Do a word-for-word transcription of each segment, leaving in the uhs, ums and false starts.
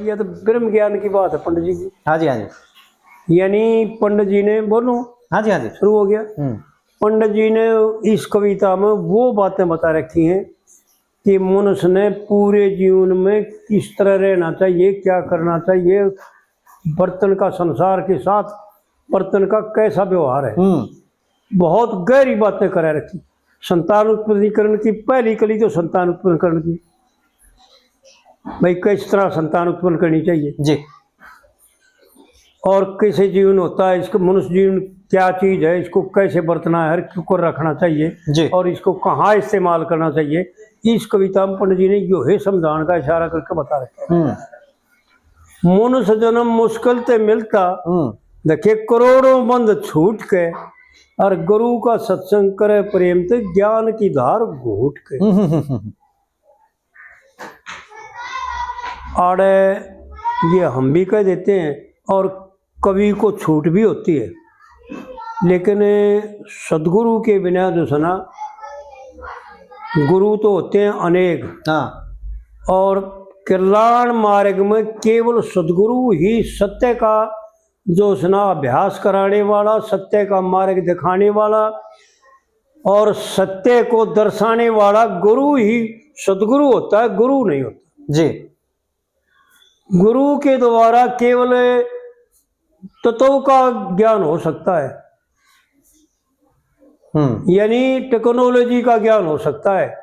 यह तो ब्रह्म ज्ञान की बात है पंडित जी की। हाँ जी, हाँ जी। यानी पंडित जी ने, बोलूं? हाँ जी, हाँ जी। शुरू हो गया। हम्म। पंडित जी ने इस कविता में वो बातें बता रखी हैं कि मनुष्य ने पूरे जीवन में किस तरह रहना चाहिए, क्या करना चाहिए, बर्तन का, संसार के साथ बर्तन का कैसा व्यवहार है। हम्म। बहुत गहरी बातें करा रखी। संतान उत्पत्ति करण की पहली कली तो संतान उत्पन्न करण की, भाई किस तरह संतान उत्पन्न करनी चाहिए जी। और कैसे जीवन होता है, इसको मनुष्य जीवन क्या चीज है, इसको कैसे बरतना है, क्यों कर रखना चाहिए जी। और इसको कहाँ इस्तेमाल करना चाहिए, इस कविता में पंडित जी ने यो ही समझाने का इशारा करके बता रखा है। हम्म। मनुष्य जन्म मुश्किल ते मिलता, हम्म। देखे करोड़ों बंध छूट के, और गुरु का सत्संग करे प्रेम ते ज्ञान की धार घूट के। हम्म, हम्म, हम्म, हम्म। आड़े ये हम भी कह देते हैं और कवि को छूट भी होती है, लेकिन सदगुरु के बिना जो है ना, गुरु तो होते हैं अनेक। हाँ। और कल्याण मार्ग में केवल सदगुरु ही सत्य का जो है ना अभ्यास कराने वाला, सत्य का मार्ग दिखाने वाला और सत्य को दर्शाने वाला गुरु ही सदगुरु होता है, गुरु नहीं होता जी। गुरु के द्वारा केवल तत्व का ज्ञान हो सकता है, हम्म। यानी टेक्नोलॉजी का ज्ञान हो सकता है,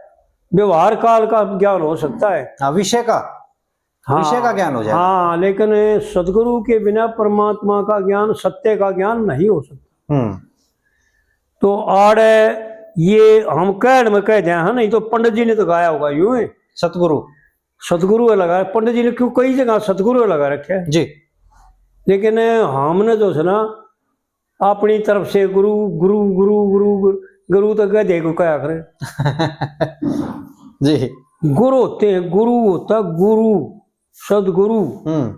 व्यवहार काल का ज्ञान हो सकता है। हाँ, विषय का, हाँ, विषय का ज्ञान हो जाएगा। हाँ, लेकिन सदगुरु के बिना परमात्मा का ज्ञान, सत्य का ज्ञान नहीं हो सकता। हम्म। तो आड़े ये हम कहण में कह दिया है, नहीं तो पंडित जी ने तो गाया होगा यूं ही। सतगुरु। सतगुरु है लगा, पंडित जी ने क्यों कई जगह सतगुरु है लगा रखे है। जी। लेकिन हमने जो है ना अपनी तरफ से गुरु, गुरु, गुरु, गुरु, गुरु, गुरु तो गधे को कहा करे। जी। गुरु होते हैं, गुरु होता गुरु, सदगुरु। हम्म।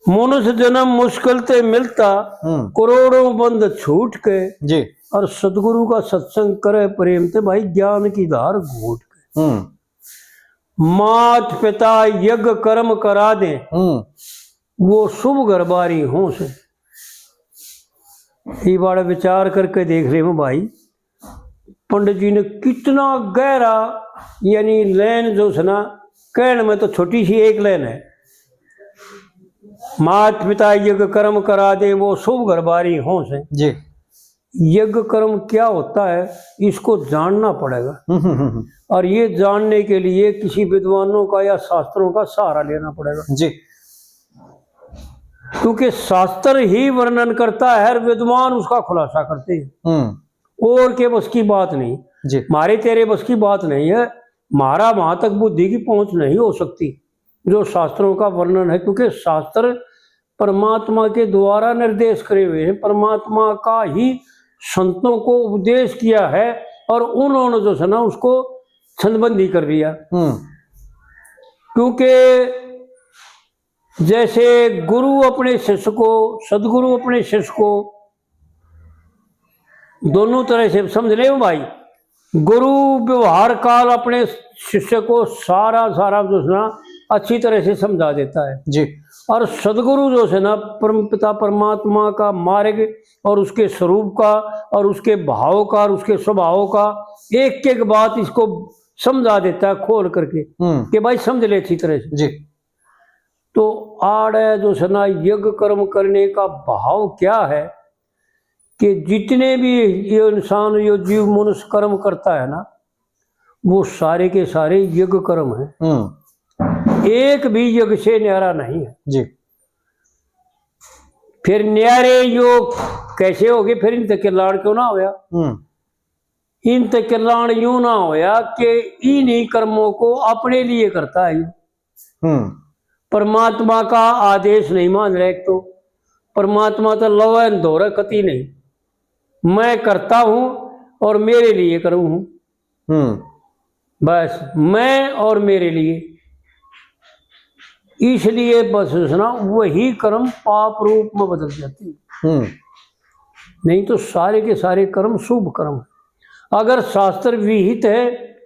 मनुष्य जन्म मुश्किल ते मिलता, हम्म। करोड़ों बंध छूट के। जी। और सदगुरु का सत्संग करे प्रेम ते, भाई ज्ञान की धार घूट के। हम्म। मात पिता यज्ञ कर्म करा दे, हम्म। वो शुभ घर बारी हों से। ये बारे विचार करके देख रहे हो भाई, पंडित जी ने कितना गहरा, यानी लाइन जो है ना, कहण में तो छोटी सी एक लाइन है, मात पिता यज्ञ कर्म करा दे, वो शुभ घर बारी हों से। जी। यज्ञ कर्म क्या होता है, इसको जानना पड़ेगा। हम्म, हम्म, हम्म। और ये जानने के लिए किसी विद्वानों का या शास्त्रों का सहारा लेना पड़ेगा। जी। क्योंकि शास्त्र ही वर्णन करता है और विद्वान उसका खुलासा करते हैं। हम्म। और के बस की बात नहीं। जी। मारे तेरे बस की बात नहीं है, मारा वहां तक बुद्धि की पहुंच नहीं हो सकती जो शास्त्रों का वर्णन है, क्योंकि शास्त्र परमात्मा के द्वारा निर्देश करे हुए हैं, परमात्मा का ही संतों को उपदेश किया है और उन्होंने जो है ना उसको छंदबंदी कर दिया। हम्म। क्योंकि जैसे गुरु अपने शिष्य को, सदगुरु अपने शिष्य को दोनों तरह से समझ ले भाई, गुरु व्यवहार काल अपने शिष्य को सारा, सारा जो है ना अच्छी तरह से समझा देता है। जी। और सदगुरु जो है ना परम पिता परमात्मा का मार्ग और उसके स्वरूप का और उसके भाव का और उसके स्वभाव का एक एक बात इसको समझा देता है खोल करके, हम्म। कि भाई समझ ले अच्छी तरह से। जी। तो आड़े जो है ना यज्ञ कर्म करने का भाव क्या है कि जितने भी ये इंसान, ये जीव मनुष्य कर्म करता है ना, वो सारे के सारे यज्ञ कर्म हैं। हम्म। एक भी यज्ञ से न्यारा नहीं है। जी। फिर न्यारे यो कैसे हो गए, फिर इनते कल्याण क्यों ना होया? हम्म। इनते कल्याण यूं ना होया कि इन्हीं कर्मों को अपने लिए करता है। हम्म। परमात्मा का आदेश नहीं मान रहे, एक तो परमात्मा तो लवे न धोरे कती नहीं, मैं करता हूं और मेरे लिए करूं हूं। हम्म। बस मैं और मेरे लिए, इसलिए बस उसना वही कर्म पाप रूप में बदल जाती है। हम्म। नहीं तो सारे के सारे कर्म शुभ कर्म है। अगर शास्त्र विहित है,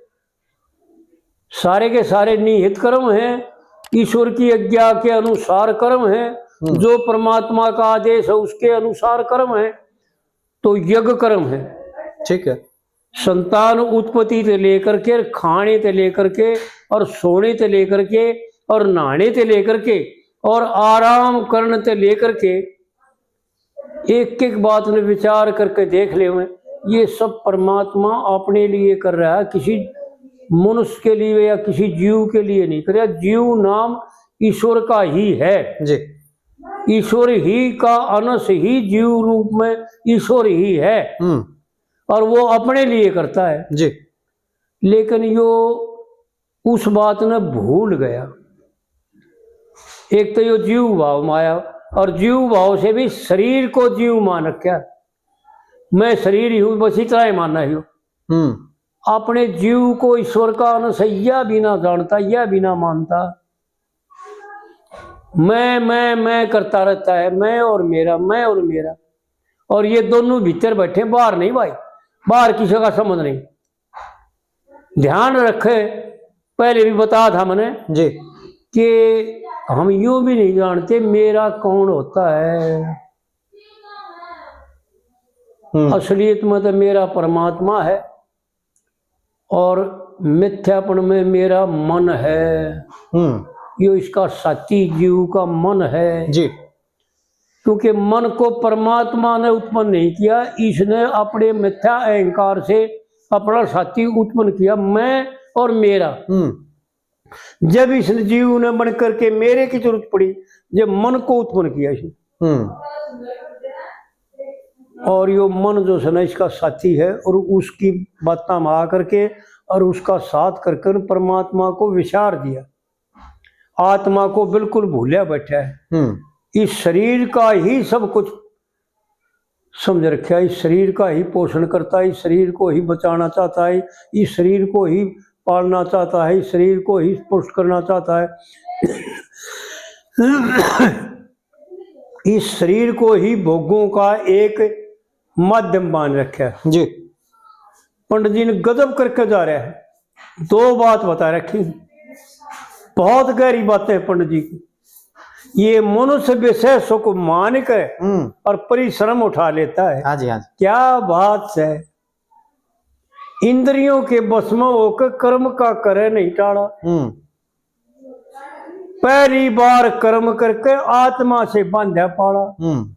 सारे के सारे निहित कर्म हैं, ईश्वर की आज्ञा के अनुसार कर्म है, हम्म। जो परमात्मा का आदेश है उसके अनुसार कर्म है, तो यज्ञ कर्म है। ठीक है। संतान उत्पत्ति से लेकर के, खाने से लेकर के, और सोने से लेकर के, और नहाने से लेकर के, और आराम करने से लेकर के, एक एक बात ने विचार करके देख ले, ये सब परमात्मा अपने लिए कर रहा है, किसी मनुष्य के लिए या किसी जीव के लिए नहीं कर रहा। जीव नाम ईश्वर का ही है। जी। ईश्वर ही का अंश ही जीव रूप में ईश्वर ही है। हम्म। और वो अपने लिए करता है। जी। लेकिन यो उस बात ने भूल गया। एक तो यो जीव भाव में आया, और जीव भाव से भी शरीर को जीव मान रखा। मैं शरीर ही हूँ, बस इतना ही मानना ही हो। हम्म। अपने जीव को ईश्वर का अंश यह भी ना जानता, यह भी ना मानता। मैं, मैं, मैं करता रहता है, मैं और मेरा, मैं और मेरा। और ये दोनों भीतर बैठे, बाहर नहीं भाई, बाहर किसी का संबंध नहीं। ध्यान रखे, पहले भी बताया था मैंने जी। कि हम यूं भी नहीं जानते मेरा कौन होता है। हम्म। असलियत में तो मेरा परमात्मा है और मिथ्यापन में मेरा मन है। हम्म। यो इसका साथी जीव का मन है। जी। क्योंकि मन को परमात्मा ने उत्पन्न नहीं किया, इसने अपने मिथ्या अहंकार से अपना साथी उत्पन्न किया, मैं और मेरा। हम्म। जब इस जीव ने बन करके मेरे की जरूरत पड़ी, जब मन को उत्पन्न किया इसने। हम्म। और यो मन जो है ना, इसका साथी है, और उसकी बातां में आ करके और उसका साथ करके परमात्मा को विसार दिया, आत्मा को बिल्कुल भूलिया बैठा है। हम्म। इस शरीर का ही सब कुछ समझ रखा है, इस शरीर का ही पोषण करता है, इस शरीर को ही बचाना चाहता है, इस शरीर को ही पालना चाहता है, इस शरीर को ही पुष्ट करना चाहता है, इस शरीर को ही भोगों का एक माध्यम मान रखा है। जी। पंडित जी ने गजब करके जा रहा है, दो बात बता रखी, बहुत गहरी बातें पंडित जी की। ये मनुष्य विषय सुख मान के हम्म। और परिश्रम उठा लेता है। हाँ जी, हाँ जी। क्या बात है। इंद्रियों के बस में होकर कर्म का करे नहीं टाला। हम्म। पहली बार कर्म करके आत्मा से बांधा पाला। हम्म।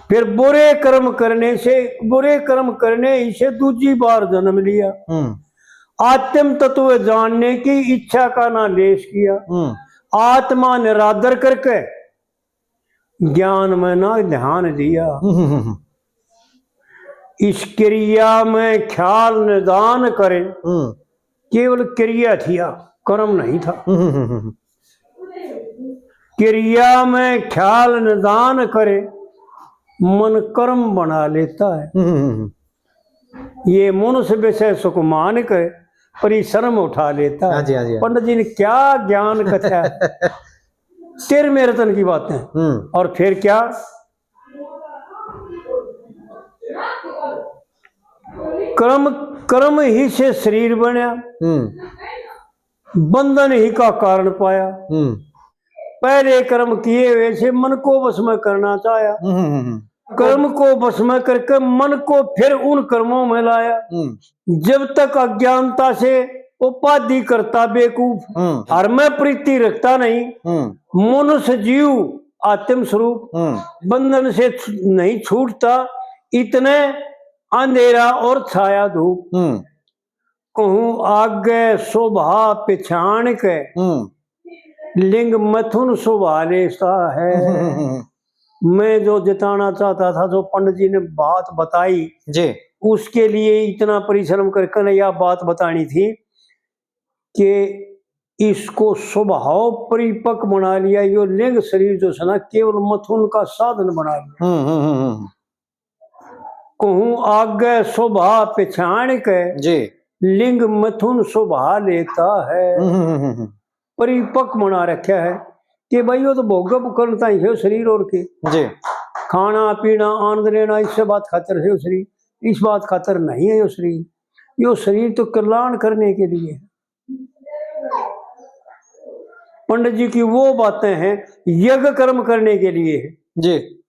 फिर बुरे कर्म करने से, बुरे कर्म करने ही से दूसरी बार जन्म लिया। हम्म। आत्म तत्व जानने की इच्छा का ना लेश किया। हम्म। आत्मा निरादर करके ज्ञान में ना ध्यान दिया। हम्म, हम्म, हम्म। इस क्रिया में ख्याल निदान करे। हम्म। केवल क्रिया थिया, कर्म नहीं था। हम्म, हम्म, हम्म। क्रिया में ख्याल निदान करे, मन कर्म बना लेता है। हम्म, हम्म, हम्म। ये मनुष्य विषय सुख मान के परिश्रम उठा लेता है। हाँ जी, हाँ जी, हाँ। पंडित जी ने क्या ज्ञान कथा है। तेरहवें रतन की बातें। हम्म। और फिर क्या? कर्म, कर्म ही से शरीर बनया, हम्म। बंधन ही का कारण पाया। हम्म। पहले कर्म किए हुए से मन को बस में करना चाहा। हम्म, हम्म, हम्म। कर्म को बस में करके मन को फिर उन कर्मों में लाया। हम्म। जब तक अज्ञानता से उपाधि करता बेवकूफ, हम्म। हर में प्रीति रखता नहीं, हम्म। मनुष्य जीव आत्म स्वरूप, हम्म। बंधन से छु-, नहीं छूटता, इतने अंधेरा और छाया धूप। हम्म। कहूँ आगे शोभा पिछाण के, हम्म। लिंग मथुन शोभा लेता है। हम्म। मैं जो जताना चाहता था, जो पंडित जी ने बात बताई, जी। उसके लिए इतना परिश्रम करके ना यह बात बतानी थी कि इसको स्वभाव परिपक्व बना लिया, यो लिंग शरीर जो है ना, केवल मथुन का साधन बना लिया। हम्म, हम्म, हम्म, हम्म। कहूँ आगे शोभा पिछाण के, जी। लिंग मथुन शोभा लेता है। हम्म, हम्म, हम्म, हम्म। परिपक्व बना रखा है कि भाई, वो तो भोग भुगतन ताई है शरीर और के। जी। खाना पीना, आनंद लेना, इससे बात खातर है शरीर, इस बात खातर नहीं है यो शरीर। यो शरीर तो कल्याण करने के लिए है। पंडित जी की वो बातें हैं, यज्ञ कर्म करने के लिए है, जी।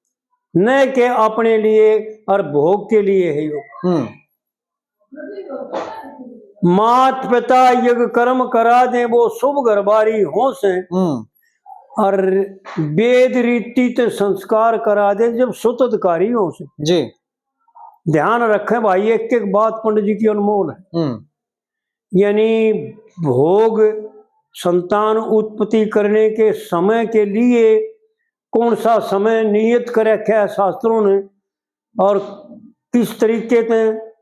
न के अपने लिए और भोग के लिए है यो। हम्म। मात पिता यज्ञ कर्म करा दे, वो शुभ घर बारी हो से। हम्म। और वेद रीति ते संस्कार करा दे, जब सुतदकारी हो से। जी। ध्यान रखें भाई, एक एक बात पंडित जी की अनमोल है। हम्म। यानी भोग, संतान उत्पत्ति करने के समय के लिए कौन सा समय नियत कर रखा है शास्त्रों ने, और किस तरीके से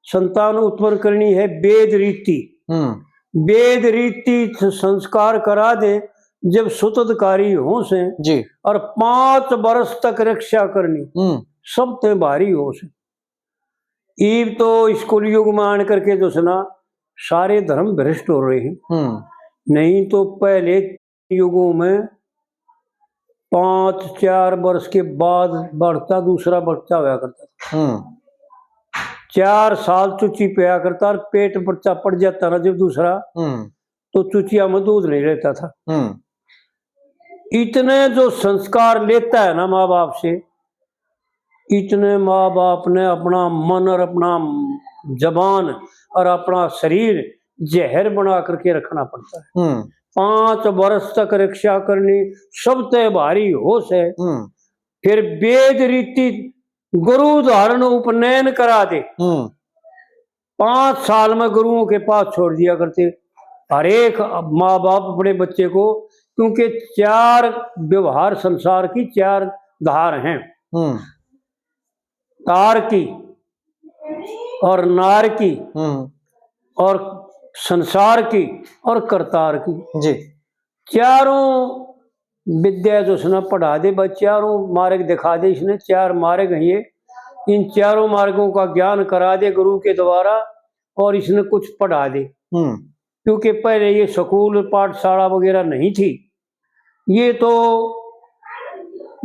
संतान उत्पन्न करनी है, वेद रीति। हम्म। वेद रीति से संस्कार करा दे, जब सुतदकारी हो से, जी। और पांच वर्ष तक रक्षा करनी, हम्म। सब ते भारी हो से। ईब तो इस कलयुग में आन करके जो सुना, सारे धर्म भ्रष्ट हो रहे हैं। हम्म। नहीं तो पहले युगों में पांच चार वर्ष के बाद बढ़ता, दूसरा बच्चा होया करता था। हम्म। चार साल चुची पया करता और पेट बच्चा पड़ जाता ना जब दूसरा, हम्म। तो चुचिया में दूध नहीं रहता था। हम्म। इतने जो संस्कार लेता है ना माँ बाप से, इतने माँ बाप ने अपना मन और अपना जबान और अपना शरीर जहर बना करके रखना पड़ता है। हम्म। पांच वर्ष तक रक्षा करनी सबसे भारी हो से। हम्म। फिर वेद रीति गुरु धारण उपनयन करा दे। हम्म। पांच साल में गुरुओं के पास छोड़ दिया करते हर एक माँ बाप अपने बच्चे को, क्योंकि चार व्यवहार संसार की चार धार हैं। हम्म। तार की और नार की हम्म। और संसार की और करतार की। जी। चारों विद्या जो उसने पढ़ा दे, बस चारों मार्ग दिखा दे। इसने चार मार्ग हैं ये, इन चारों मार्गों का ज्ञान करा दे गुरु के द्वारा और इसने कुछ पढ़ा दे। हम्म। क्योंकि पहले ये स्कूल, पाठशाला वगैरह नहीं थी। ये तो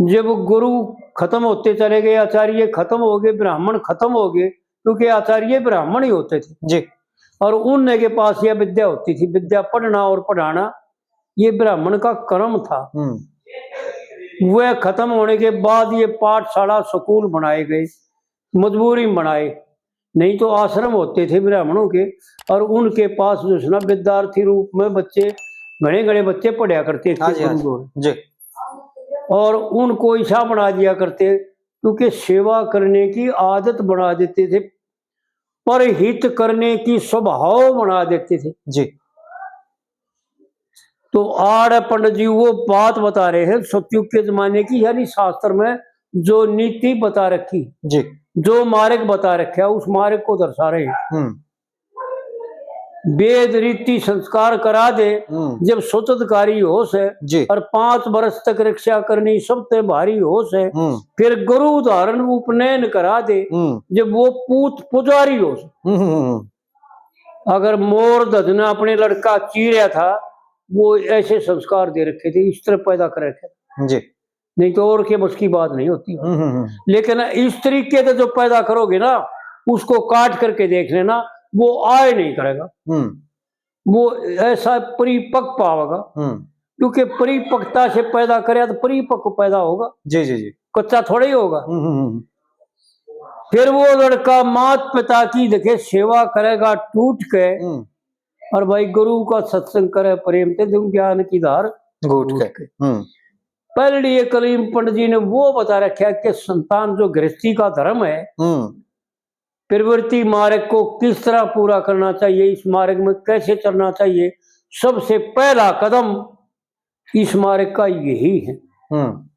जब गुरु खत्म होते चले गए, आचार्य खत्म हो गए, ब्राह्मण खत्म हो गए, क्योंकि आचार्य ब्राह्मण ही होते थे। जी। और उनके पास यह विद्या होती थी, विद्या पढ़ना और पढ़ाना, ये ब्राह्मण का कर्म था। हम्म। वह खत्म होने के बाद ये पाठशाला, स्कूल बनाए गए, मजबूरी में बनाए, नहीं तो आश्रम होते थे ब्राह्मणों के, और उनके पास जो है ना विद्यार्थी रूप में बच्चे, घणे घणे बच्चे पढ़या करते थे हाँ जी, हाँ जी। गुरुकुल। जी। और उनको ऐसा बना दिया करते, क्योंकि सेवा करने की आदत बना देते थे, परहित करने की स्वभाव बना देते थे। जी। तो आड़ पंडित जी वो बात बता रहे हैं सतयुग के जमाने की, यानी शास्त्र में जो नीति बता रखी, जी। जो मार्ग बता रखा, उस मार्ग को दर्शा रहे हैं। हम्म। वेद रीति संस्कार करा दे, हम्म। जब सुतदकारी हो से, जी। और पांच वर्ष तक रक्षा करनी सबसे भारी हो से, हम्म। फिर गुरु धारण उपनयन करा दे, हम्म। जब वो पूत पुजारी हो से। हम्म, हम्म, हम्म। अगर मोर धज ने अपने लड़का चीरया था, वो ऐसे संस्कार दे रखे थे, इस तरह पैदा कर रखे थे। जी। नहीं तो और के बस की बात नहीं होती। हम्म, हम्म, हम्म। लेकिन इस तरीके से जो पैदा करोगे ना, उसको काट करके देख लेना, वो आए नहीं करेगा। हम्म। वो ऐसा परिपक्व आवेगा, हम्म। क्योंकि परिपक्वता से पैदा करे तो परिपक्व पैदा होगा। जी, जी, जी। कच्चा थोड़ा ही होगा। हम्म, हम्म, हम्म। फिर वो लड़का मात पिता की देखे सेवा करेगा टूट के, हम्म। और भाई गुरु का सत्संग करे प्रेम ते, तुम ज्ञान की धार घूट घूट के। के। हम्म। पहली ये कलीम पंडित जी ने वो बता रखा है कि संतान जो गृहस्थी का धर्म है, हम्म। प्रवृत्ति मार्ग को किस तरह पूरा करना चाहिए, इस मार्ग में कैसे चलना चाहिए, सबसे पहला कदम इस मार्ग का यही है हम्म।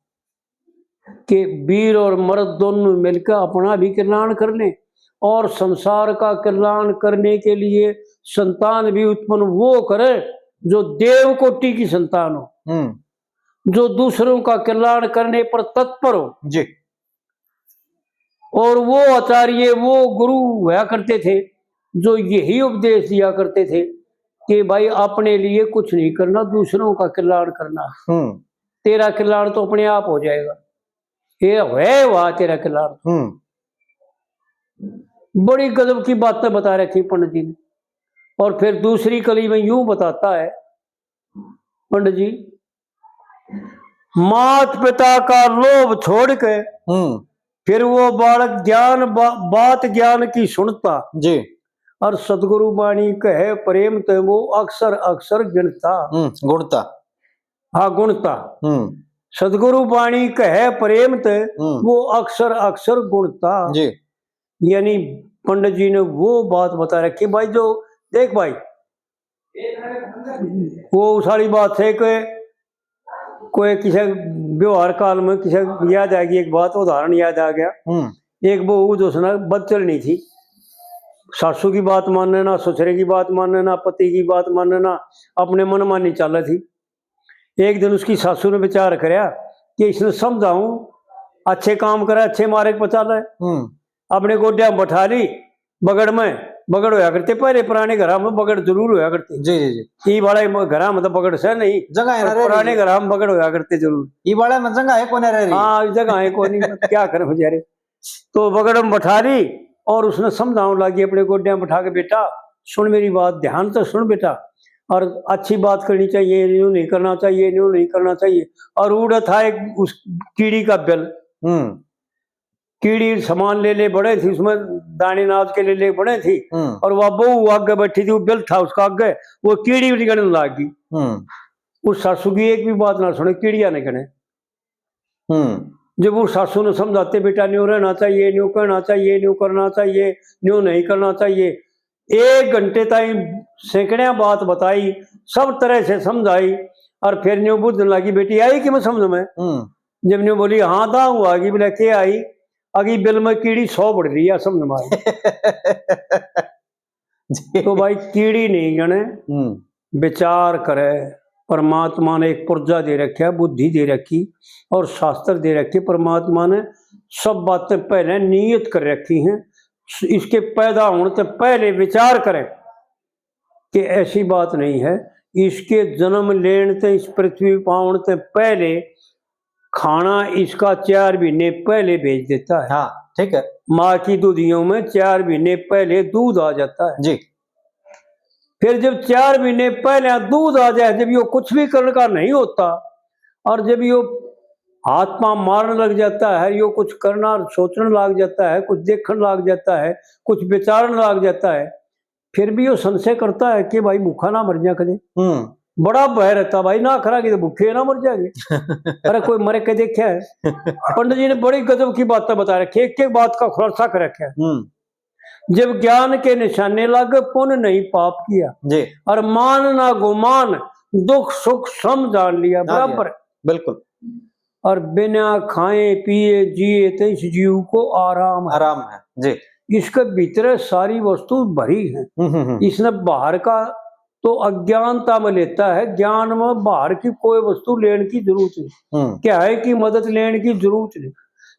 कि वीर और मर्द दोनों मिलकर अपना भी कल्याण कर लें और संसार का कल्याण करने के लिए संतान भी उत्पन्न वो करे जो देव कोटि की संतान हो, हम्म। जो दूसरों का कल्याण करने पर तत्पर हो। जी। और वो आचार्य, वो गुरु हुआ करते थे जो यही उपदेश दिया करते थे कि भाई, अपने लिए कुछ नहीं करना, दूसरों का कल्याण करना। हम्म। तेरा कल्याण तो अपने आप हो जाएगा, ये है वह तेरा कल्याण। हम्म। बड़ी गजब की बातें बता रखी पंडित जी ने। और फिर दूसरी कली में यूं बताता है पंडित जी, मात पिता का लोभ छोड़ के हम्म। फिर वो बालक ज्ञान बा-, बात ज्ञान की सुनता। जी। और सतगुरु बाणी कहे प्रेम ते वो अक्षर अक्षर गिणता। हम्म, गुणता। हाँ, गुणता। हम्म। सतगुरु बाणी कहे प्रेम ते हम्म। वो अक्षर अक्षर गुणता। जी। यानी पंडित जी ने वो बात बता रखी भाई, जो देख भाई, वो उस वाली बात है कि कोई किसी व्यवहार काल में किसी याद आ गई एक बात, उदाहरण याद आ गया। हम्म। एक बहू जो उसने बद चलनी थी, सासू की बात माने ना, ससुरे की बात माने ना, पति की बात माने ना, अपने मन मानी चाले थी। एक दिन उसकी सासू ने विचार करया कि इसने समझाऊं, अच्छे काम करे, अच्छे मार्ग पर चाले। हम्म। अपने गोड्या में बैठा ली बगड़ में, बगड़ होया करते पहले, पुराने घरां में बगड़ जरूर होया करते। जी, जी, जी। ई वाला घरां में तो बगड़ से नहीं, जगह है ना पर रे पुराने जी। घरां में बगड़ होया करते जरूर। ई वाला में जगह है कोने रे। हाँ, जगह है कोनी, क्या करे बेचारे। तो बगड़ में बैठा ली और उसने समझाने लगी, अपने गोड्या में बैठा के, "बेटा सुन मेरी बात, ध्यान से सुन बेटा, और अच्छी बात करनी चाहिए, न्यू नहीं करना चाहिए, न्यू नहीं करना चाहिए।" और उड़ा था एक उस कीड़ी का बिल। हम्म। कीड़ी सामान ले ले बड़े थी, उसमें दाने नाज के ले ले बड़े थी, हम्म। और वह बहू आगे बैठी थी, वो बिल था उसका आगे, वो कीड़ी भी गिणन लाग गई। हम्म। उस सासू की एक भी बात ना सुने, कीड़िया ने गिणे। हम्म। जब वो सासू ने समझाते, "बेटा न्यू रहना चाहिए, न्यू कहना चाहिए, न्यू करना चाहिए, न्यू नहीं करना चाहिए," एक घंटे ताई सैकड़ियां बात बताई, सब तरह से समझाई, और फिर न्यू बुझन लगी, "बेटी आई कि मैं समझ में?" हम्म। जब न्यू बोली, "हाँ दाऊ आ गई," बोले, "के आई?" "अगी बिल में कीड़ी सौ बढ़ रही है, समझ में आई।" जी। तो भाई कीड़ी नहीं गणे, हम्म। विचार करे, परमात्मा ने एक पुर्जा दे रखा, बुद्धि दे रखी और शास्त्र दे रखे। परमात्मा ने सब बातें पहले नियत कर रखी हैं, इसके पैदा होने से पहले विचार करें कि ऐसी बात नहीं है। इसके जन्म लेने से, इस पृथ्वी पर आने से पहले खाना इसका चार महीने पहले भेज देता है। हाँ, ठीक है। माँ की दुधियों में चार महीने पहले दूध आ जाता है। जी। फिर जब चार महीने पहले दूध आ जाए, जब यो कुछ भी करने का नहीं होता, और जब यो हाथ पाँव मारने लग जाता है, यो कुछ करना सोचने लग जाता है, कुछ देखने लग जाता है, कुछ विचारने लग जाता है, फिर भी यो संशय करता है कि भाई भूखा ना मर जा कदे। हम्म। बड़ा भय रहता भाई, ना खरा के तो भूखे ना मर जाएंगे। अरे कोई मरे के देखा है? पंडित जी ने बड़ी गजब की बातें बता रखी है, एक एक बात का खुलासा कर रखा है। हम्म। जब ज्ञान के निशाने लागे, पुण्य नहीं पाप किया। जी। और मान ना गुमान, दुख सुख सम जान लिया, हाँ जी, बराबर। बिल्कुल। और बिना खाए पिए जिए तो इस जीव को आराम है। आराम है, जी। इसके भीतर सारी वस्तु भरी है। हम्म, हम्म, हम्म। इसने बाहर का तो अज्ञानता में लेता है, ज्ञान में बाहर की कोई वस्तु लेने की जरूरत नहीं, हम्म। क्या है कि मदद लेने की जरूरत नहीं।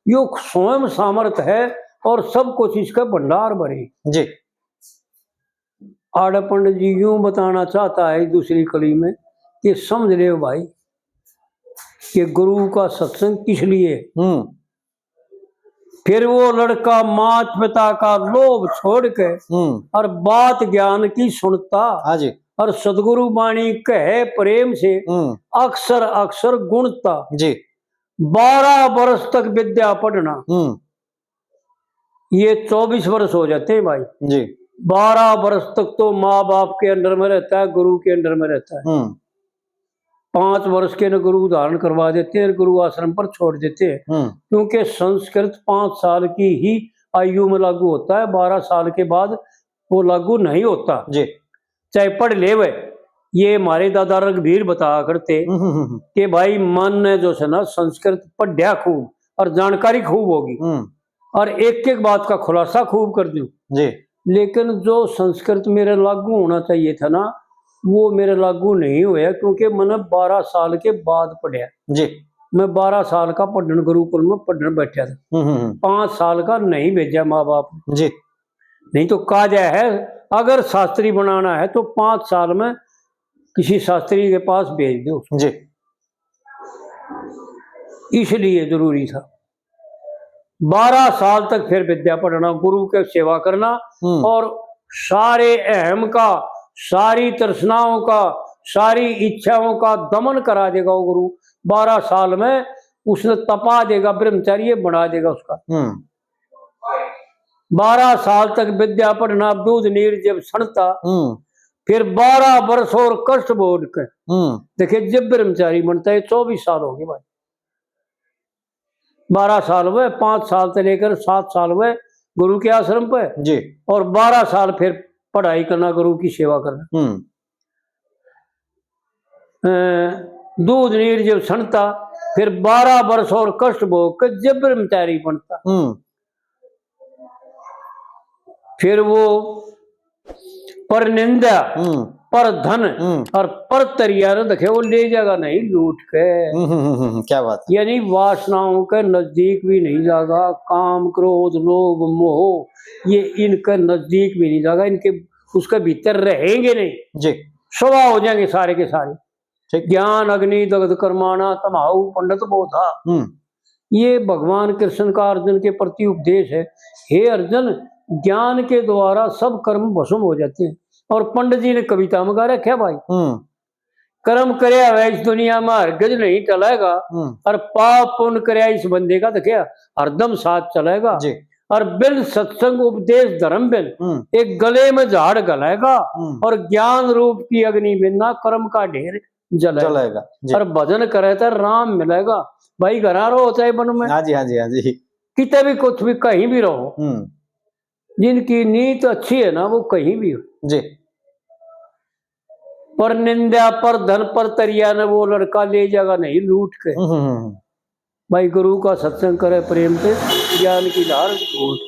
यो स्वयं सामर्थ है और सब कुछ इसका भंडार भरे। जी। आड़े पंडित जी यूं बताना चाहता है दूसरी कली में कि समझ ले भाई कि गुरु का सत्संग किस लिए। हम्म। फिर वो लड़का मात पिता का लोभ छोड़ के हम्म। और बात ज्ञान की सुनता हाँ जी। और सदगुरु बाणी कहे प्रेम से हम्म। अक्षर अक्षर गुणता। जी। बारह बरस तक विद्या पढ़ना। हम्म। ये चौबीस वर्ष हो जाते हैं भाई। जी। बारह वर्ष तक तो माँ बाप के under में रहता है, गुरु के under में रहता है। हम्म। पाँच वर्ष के न गुरु धारण करवा देते हैं, गुरु आश्रम पर छोड़ देते हैं। हम्म। क्योंकि संस्कृत पाँच साल की ही आयु में लागू होता है, बारह साल के बाद वो लागू नहीं होता। जी। चाहे पढ़ ले वे। ये हमारे दादा रघुवीर बताया करते हम्म, हम्म, हम्म। कि भाई मन ने जो है ना संस्कृत पढ़या खूब और जानकारी खूब होगी हम्म। और एक एक बात का खुलासा खूब कर दूं। जी। लेकिन जो संस्कृत मेरे लागू होना चाहिए था ना, वो मेरे लागू नहीं होया, क्योंकि मैंने बारह साल के बाद पढ़या। जी। मैं बारह साल का पढ़न गुरुकुल में पढ़न बैठा था। हम्म, हम्म, हम्म। पाँच साल का नहीं भेजा माँ बाप ने। जी। नहीं तो कहा जाए है, अगर शास्त्री बनाना है तो पाँच साल में किसी शास्त्री के पास भेज दो। जी। इसलिए जरूरी था। बारह साल तक फिर विद्या पढ़ना, गुरु के सेवा करना हम्म। और सारे अहम का, सारी तृष्णाओं का, सारी इच्छाओं का दमन करा देगा वो गुरु। बारह साल में उसने तपा देगा ब्रह्मचारी, ये बना देगा उसका। हम्म। बारह साल तक विद्या पढ़ना, दूध नीर जब सड़ता, हम्म। फिर बारह वर्ष और कष्ट भोग के, हम्म। देखिए, जब ब्रह्मचारी बनता है, चौबीस साल हो गए भाई। बारह साल हुए, पाँच साल से लेकर सात साल हुए गुरु के आश्रम पे, जी। और बारह साल फिर पढ़ाई करना, गुरु की सेवा करना। हम्म। अ, दूध नीर जब सड़ता, फिर बारह वर्ष और कष्ट भोग के जब ब्रह्मचारी बनता। हम्म। फिर वो पर निंदा, हम्म। पर धन हम्म। और पर तरिया ने देखे, वो ले जाएगा नहीं लूट के। हम्म, हम्म, हम्म, हम्म, क्या बात है। यानी वासनाओं के नजदीक भी नहीं जाएगा, काम, क्रोध, लोभ, मोह, ये इनके नजदीक भी नहीं जाएगा, इनके, उसके भीतर रहेंगे नहीं। जी। स्वभाव हो जाएंगे सारे के सारे। ठीक। ज्ञान अग्नि दग्ध करमाणा, तम्हाऊ पंडित बोधा। हम्म। ये भगवान कृष्ण का अर्जुन के प्रति उपदेश है। हे अर्जुन, ज्ञान के द्वारा सब कर्म भस्म हो जाते हैं। और पंडित जी ने कविता में गा रखा भाई, हम्म। कर्म करया हुआ इस दुनिया में हरगिज नहीं टलेगा, हम्म। और पाप पुण्य करया इस बंदे का, देखिए, हरदम साथ चलेगा। जी। और बिन सत्संग उपदेश धर्म बिन, हम्म। एक गले में झाड़ गलेगा, हम्म। और ज्ञान रूप की अग्नि बिन ना कर्म का ढेर जलेगा। जलेगा, जी। और भजन करे तो राम मिलेगा। भाई, घरा रहो चाहे वन में, हाँ जी, हाँ जी, हाँ जी। किते भी, कुछ भी, कहीं भी रहो, हम्म। जिनकी नीत अच्छी है ना, वो कहीं भी हो। जी। पर निंदा, पर धन, पर तरिया ने वो लड़का ले जाएगा नहीं लूट के। हम्म, हम्म, हम्म। भाई, गुरु का सत्संग करे प्रेम से, ज्ञान की धार घोट।